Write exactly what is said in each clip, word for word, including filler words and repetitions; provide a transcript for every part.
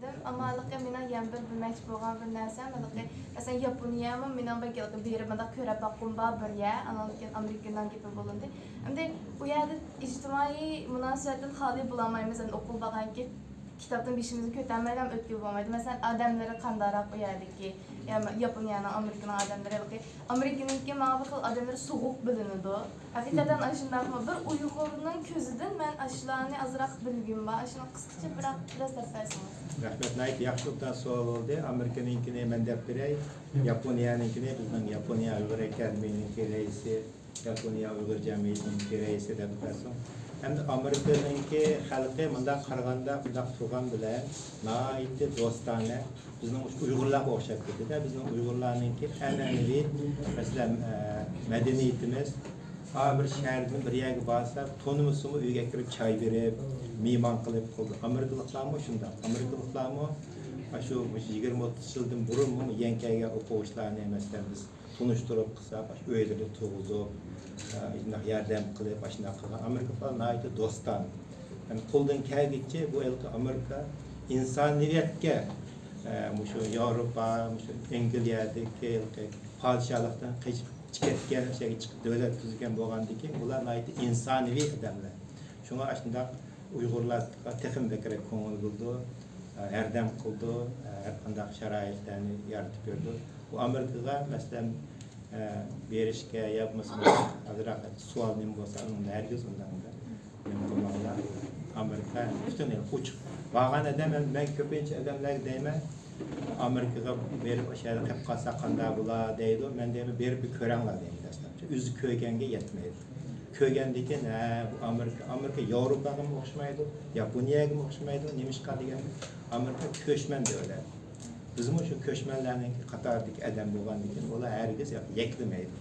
ئەمما ھېلىقى مېنىڭ يەنە بىر بىلمەكچى بولغان بىر نەرسەم، ھېلىقى، مەسىلەن، ياپونىيەمۇ مېنىڭ بەك ھېلىقى بېرىپ مۇنداق كۆرۈپ باققۇم بار بىر يەر، ئانان كېيىن ئامېرىكىنىڭ گېپى بولۇندى. ئەمدى ئۇ يەردە ئىجتىمائىي مۇناسىۋەتتىن خالىي بولالمايمىز، ئەمدى ئوقۇپ بولغاندىن كېيىن كىتابتىن بېشىمىزنى كۆتۈرەلمەيدۇ، ئۆتكىلى بولمايدۇ. مەسىلەن، ئادەملىرى قانداقراق ئۇ يەردىكى، يا-، ياپونىيەنىڭ، ئامېرىكىنىڭ ئادەملىرى ھېلىقى، ئامېرىكىنىڭكى ماڭا بىر خىل ئادەملىرى سوغۇق بىلىنىدۇ. ھەقىقەتەن ئاشۇنداقمۇ؟ بىر ئۇيغۇرنىڭ كۆزىدىن مەن ئاشۇلارنى ئازراق بىلگۈم بار. ئاشۇنى قىسقىچە بىراق بىراز دەپ بەرسىڭىز. رەھمەت، ناھايىتى ياخشى، ئوبدان سوئال بولدى. ئامېرىكىنىڭكىنى مەن دەپ بېرەي. ياپونىيەنىڭكىنى بىزنىڭ ياپونىيە ئۇيغۇر ئاكادېمىيىنىڭكى رەئىسى، ياپونىيە ئۇيغۇر جەمئىيىتىنىڭكى رەئىسى دەپ بەرسۇن. ھەمدە ئامېرىكىنىڭكى خەلقى مۇنداق قارىغاندا، مۇنداق تۇرغان بىلەن ناھايىتى دوستانە، بىزنىڭ ئۇيغۇرلارغا ئوخشاپ كېتىدۇ. بىزنىڭ ئۇيغۇرلارنىڭكى ئەنئەنىۋى، مەسىلەن، ئە، مەدەنىيىتىمىز، ھا، بىر شەھەردىن بىر يەرگە بارسا، تونۇمىسىمۇ ئۆيگە كىرىپ چاي بېرىپ، مېھمان قىلىپ قىلىدۇ. ئامېرىكىلىقلارمۇ شۇنداق. ئامېرىكىلىقلارمۇ شۇ، مۇشۇ يىگىرمە ئوتتۇز يىلدىن بۇرۇنمۇ يەنكەن ئوقۇغۇچىلارنى، مەسىلەن، بىز تونۇشتۇرۇپ قىلساق، ئاشۇ ئۆيلىرىدە تۇرغۇزۇپ، ئە، شۇنداق ياردەم قىلىپ، ئاشۇنداق قىلغان. ئامېرىكىلىقلار ناھايىتى دوستانە. يەنى قولدىن كەلگىچە بۇ ھېلىقى ئامېرىكا ئىنسانىيەتكە، ئە، مۇشۇ ياۋروپا، مۇشۇ ئەنگلىيەدىكى ھېلىقى پادىشاھلىقتىن قېچىپ كەتكەن، شۇ يەرگە چىقىپ دۆلەت تۈزگەن بولغاندىكىن، بۇلار ناھايىتى ئىنسانىيەت ئادەملەر. شۇڭا ئاشۇنداق ئۇيغۇرلارغا تېخىمۇ بەكرەك كۆڭۈل بۆلىدۇ، ياردەم قىلىدۇ، ھەر قانداق شارائىتلارنى يارىتىپ بېرىدۇ. بۇ ئامېرىكىغا، مەسىلەن، بېرىشكە يا بولمىسا ئازراق سوئال نېمە بولسا، ئۇنىڭدا ھەرگىز ئۇنداق نېمە قىلماڭلار. ئامېرىكا پۈتۈن ئوچۇق. بارغان ئادەم، مەن كۆپىنچە ئادەملەرگە دەيمەن، ئامېرىكىغا بېرىپ، ئاشۇ يەردە قېلىپ قالسا قانداق بولا دەيدۇ. مەن دەيمەن، بېرىپ بىر كۆرەڭلار دەيمەن دەسلەپتە. ئۆزى كۆرگەنگە يەتمەيدۇ. كۆرگەندىن كېيىن، ھە، بۇ ئامېرىكا، ئامېرىكا ياۋروپاغىمۇ ئوخشىمايدۇ، ياپونىيەگىمۇ ئوخشىمايدۇ. نېمىشقا دېگەندە، ئامېرىكا كۆچمەن دۆلەت. بىزمۇ شۇ كۆچمەنلەرنىڭ قاتارىدىكى ئادەم بولغاندىن كېيىن، ئۇلار ھەرگىز يەكلىمەيدۇ.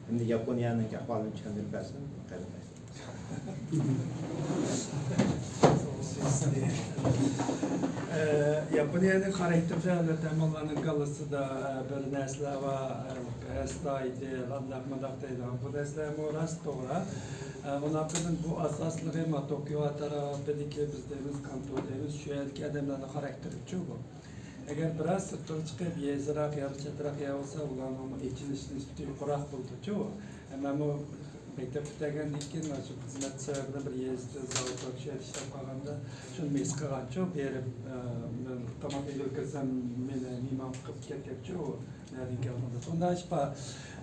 ئەمدى ياپونىيەنىڭ ئەھۋالىنى چۈشەندۈرۈپ بەرسۇن، قېرىنداش. ئە، ياپونىيەنىڭ خاراكتېرىدە، ئەلۋەتتە، ھەممىڭلارنىڭ كاللىسىدا، ئە، بىر نەرسىلەر بار، ئە، ئەستايىدىل، ئانداق مۇنداق دەيدىغان بۇ نەرسىلەرمۇ راست، توغرا. ئە، ئۇنىڭ بۇ ئاساسلىقى ما توكيو ئەتراپىدىكى، بىز دەيمىز، كانتو دەيمىز، شۇ يەردىكى ئادەملەرنىڭ خاراكتېرىچۇ بۇ. ئەگەر بىراز سىرتقا چىقىپ، يېزىراق يا چەترەك يەر بولسا، ئۇلارنىڭ ئېچىنىش نىسبىتى يۇقىراق بولىدۇچۇ. مەنمۇ مەكتەپ پۈتتۈرگەندىن كېيىن، شۇ خىزمەت سەۋەبىدىن بىر يېزىدا زاۋۇتتا شۇ يەردە ئىشلەپ قالغاندا، شۇنى ھېس قىلغانچۇ، بېرىپ، ئە، مەن تاماق ئۆيگە كىرسەم، مېنى مېھمان قىلىپ كەتكەنچۇ، نەدىن كەلدىڭ دەپ. ئۇنداق ئىش بار.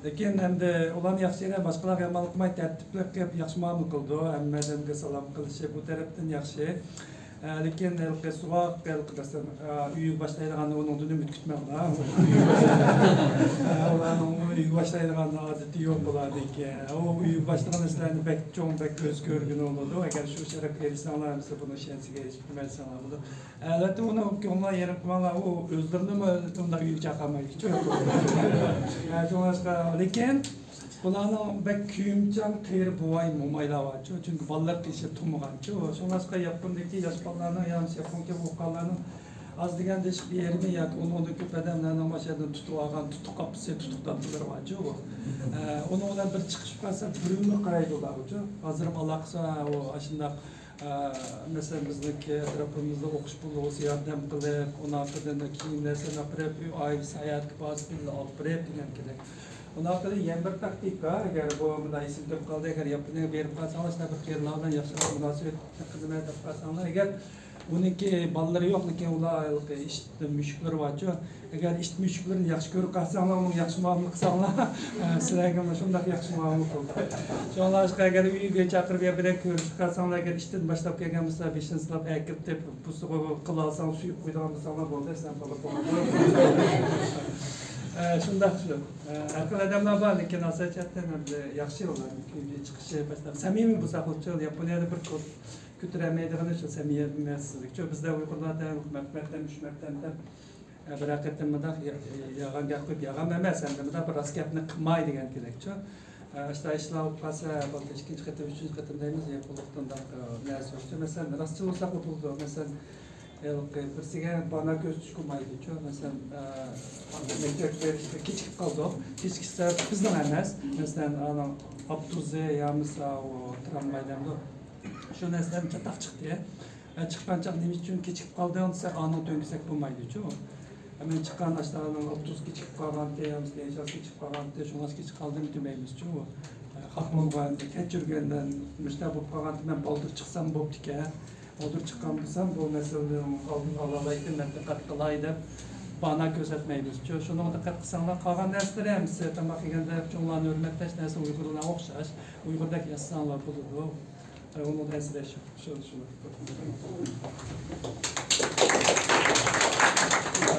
لېكىن ئەمدى ئۇلارنى ياخشى، يەنە باشقىلارغا يامانلىق قىلماي، تەرتىپلىك قىلىپ، ياخشى مۇئامىلە قىلىدۇ. ھەممە ئادەمگە سالام قىلىشى بۇ تەرەپتىن ياخشى. ئە، لېكىن ھېلىقى سوغۇق، ھېلىقى مەسىلەن، ئە، ئۈيگە باشلايدىغاندا ئۇنىڭدىن ئۈمىد كۈتمەڭلار. ئە، ئۇلارنىڭ ئۈيگە باشلايدىغان ئادىتى يوق بۇلاردىكى. ئۇ ئۈيگە باشلىغان ئىشلارنى بەك چوڭ، بەك كۆز كۆرگىنى بولىدۇ. ئەگەر شۇ شەرەپكە ئېرىشسەڭلار، ئەمىسە بۇنىڭ شانسىغا ئېرىشىپ كېمەيسەڭلار بولىدۇ. ئەلۋەتتە، ئۇنى كۆڭلىڭلار يېرىم قىلماڭلار، ئۇ ئۆزلىرىنىمۇ ئۇنداق ئۆيگە چاقىرمايدۇ. شۇڭلاشقا، لېكىن بۇلارنىڭ بەك كۆيۈمچان قېرى بوۋاي، مومايلار بارچۇ، چۈنكى بالىلار قېشىدا تۇرمىغانچۇ. شۇڭلاشقا ياپوندىكى ياش بالىلارنىڭ، يا ياپونچە ئوقۇغانلارنىڭ ئاز دېگەندە ئىككى يېرىمى ياكى ئون، ئوندىن كۆپ ئادەملەرنىڭ ماشىنىدىن تۇتۇپ ئالغان تۇتۇق قاپىسى، تۇتۇق داپتىلىرى بارچۇ. ئۇنىڭ بىلەن بىر چىقىشىپ قالسا، بىرىنى قارايدۇ ئۇلارغىچۇ. ھازىر ئالاقىسى، ئۇ ئاشۇنداق ئە، مەسىلەن، بىزنىڭكى ئەتراپىمىزدا ئوقۇش پۇلى بولسا ياردەم قىلىپ، ئۇنىڭ ئارقىدىن كىيىم نەرسىلەرنى ئاپىرىپ، ئائىلە ساياھەتكە بارسا بىللە ئاپىرىپ دېگەن كېلەك. ئۇنىڭ ئارقىدىن يەنە بىر تاكتىكا، ئەگەر بۇ مۇنداق ئېسىمگە كەپ قالدى، ئەگەر ياپونىيەگە بېرىپ قالساڭلار، شۇنداق بىر قېرىلار بىلەن ياخشىراق مۇناسىۋەت قىلىمەن دەپ قالساڭلار، ئەگەر ئۇنىڭكى بالىلىرى يوق، لېكىن ئۇلار ھېلىقى ئىت مۈشۈكلىرى بارچۇ، ئەگەر ئىت مۈشۈكلىرىنى ياخشى كۆرۈپ قالساڭلار، ئۇنىڭغا ياخشى مۇئامىلە قىلساڭلار، ئە، سىلەرگىمۇ شۇنداق ياخشى مۇئامىلە قىلىدۇ. شۇڭلاشقا ئەگەر ئۆيگە چاقىرىپ يا بىلەن كۆرۈشۈپ قالساڭلار، ئەگەر ئىشتىن باشلاپ كەلگەن بولسا، بېشىنى سىلاپ ئەكىرتىپ، بۇسىغا قىلالىساڭ سۆيۈپ قويىدىغان بولساڭلار بولدى، ئەسلەن بالا بولىدۇ. ئە، شۇنداق شۇ. ئە، ھەر خىل ئادەملەر بار، لېكىن ئاساسىي جەھەتتىن ئەمدى ياخشى ئۇلارنىڭ كۆيۈنۈش چىقىشى، باشلاپ سەمىمىي بولساقلىچۇ، ياپونىيەدە بىر كۆتۈرەلمەيدىغىنى شۇ سەمىمىيەتسىزلىكچۇ. بىزدە ئۇيغۇرلاردا مەرتىمەتتەم، ئۈچ مەرتەمدە، ئە، بىرەر قېتىم مۇنداق يا-، يا-، يالغان گەپ قىلىپ، يالغان ئەمەس، ئەمدى مۇنداق بىر راست گەپنى قىلماي دېگەن كېلەكچۇ. ئە، ئىشتا ئىشلار بولۇپ قالسا، بولدى، ئىككىنچى قېتىم، ئۈچىنچى قېتىم دەيمىز، ياپونلۇقتا مۇنداق، ئە، نەرسە يوقچۇ. مەسىلەن، راستچىل بولساق بولىدۇ. مەسىلەن، ھېلىقى بىرسىگە بانا كۆرسىتىش قىلمايدۇچۇ. مەسىلەن، ئە، مەكتەپكە بېرىشكە كېچىكىپ قالدۇق. كېچىكىش سەۋەبى بىزنىڭ ئەمەس. مەسىلەن، ئانىڭ ئاپتوبۇسى يا بولمىسا ئۇ ترامۋاي دەمدۇ. شۇ نەرسىلەردىن چاتاق چىقتى. چىققان چاغ نېمە ئۈچۈن كېچىكىپ قالدىڭ دېسە، ئانىڭ تۆگىسەك بولمايدۇچۇ. مەن چىققان ئاشتاغىنىڭ ئاپتوبۇس كېچىكىپ قالغانتى، يامسا دېيىشاس كېچىكىپ قالغانتى، شۇڭلاشقا كېچىكىپ قالدىم دېمەيمىزچۇ. خەق بولغان، كەچۈرگەندىن مۇشۇنداق بولۇپ قالغانتى، مەن بالدۇر چىقسام بوپتىكەن. بالدۇر چىققان بولسام، بۇ مەسىلىنىڭ ئالدىنى ئالالايتتىم، مەن دىققەت قىلاي دەپ بانا كۆرسەتمەيمىزچۇ. شۇنىڭغا دىققەت قىلساڭلار، قالغان نەرسىلىرى ھەممىسى تاماق يېگەندە، چوڭلارنى ھۆرمەتلەش نەرسە ئۇيغۇرلارغا ئوخشاش. ئۇيغۇردەك ياشىساڭلار بولىدۇ. ئۇنىڭدا ئەنسىرەش يوق. شۇ، شۇ.